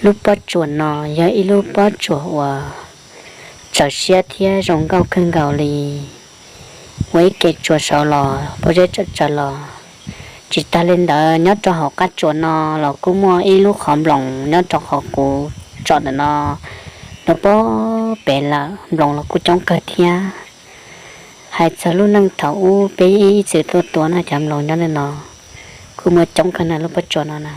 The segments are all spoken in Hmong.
Lub pob tsuas no yog ib lub pob tsuas uas txawv siab thiab zoo nkauj kawg nkaus li. Ua ib ke tsuas saud los pob zeb tsaws tsaws los. Tsis tas li ntawd nyob rau hauv qab tsuas no los kuj muaj ib lub qhov nploos nyob rau qhov kuv tsom ntawm no, nws puag pem lawm, nploos los kuj coob kawg thiab. Hais txog lub neej thaum ub peb ib txwm tuaj tua no cov nploos nyob ntawm no kuj muaj coob kawg na lub pob tsuas no na.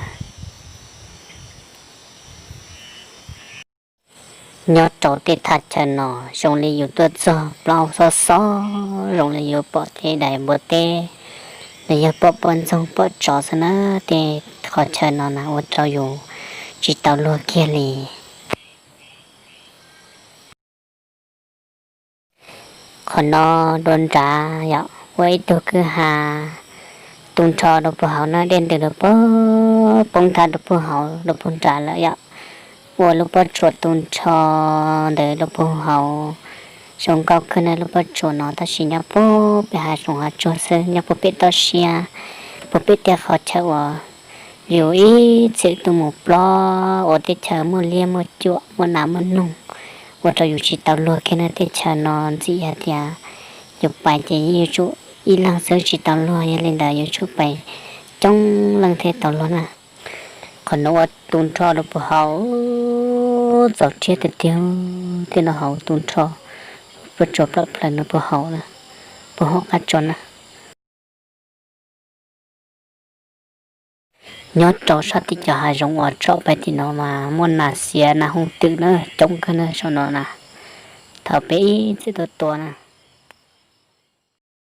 Nyob rau tej thaj chaw no zoo li yus tuaj txog plaub xob xob zoo li yuav pom tej daim npua teb, los yog pom poj ntxoog pom tsov xwb na. Tej qhov chaw no na ua rau yus tsis tau luag kiag li. Qhov no dua nrad yom, ua ib tug kwj ha tu nrho rau puag hauv na, dej ntws rau puag poob thab rau puag hauv rau puag nrad lawm yom. Ua lub pob tsuas tu nrho ntawd rau puag hauv. Zoo nkauj kawg na lub pob tsuas no tab sis nyob puag pem hav zoov hav tsuag xwb, nyob puag pem toj siab, puag pem tej qhov chaw uas yus ib txwm tuaj mus plob ua teb chaws muaj liab muaj cuam muaj nas muaj noog, ua rau yus tsis tau luag kiag na. Teb chaws no ntxim hais tias yus pais ces yuav tsum ib leeg xwb tsis tau luag, yog li ntawd yuav tsum pais coob leej thiaj tau luag na. Qhov no ua tu nrho rau puag hauv, txaus rhiab tiag tiag, tej no hauv tu nrho, pob tsuas plaws plaws no puag hauv, puag hauv qab tsuas na. Nyob rau sab tim cov hav zoov uas tsom pais tim no mas muaj nas xiav nas hooj twm na coob kawg na saum no na. Thaum peb ib txwm tuaj tua na,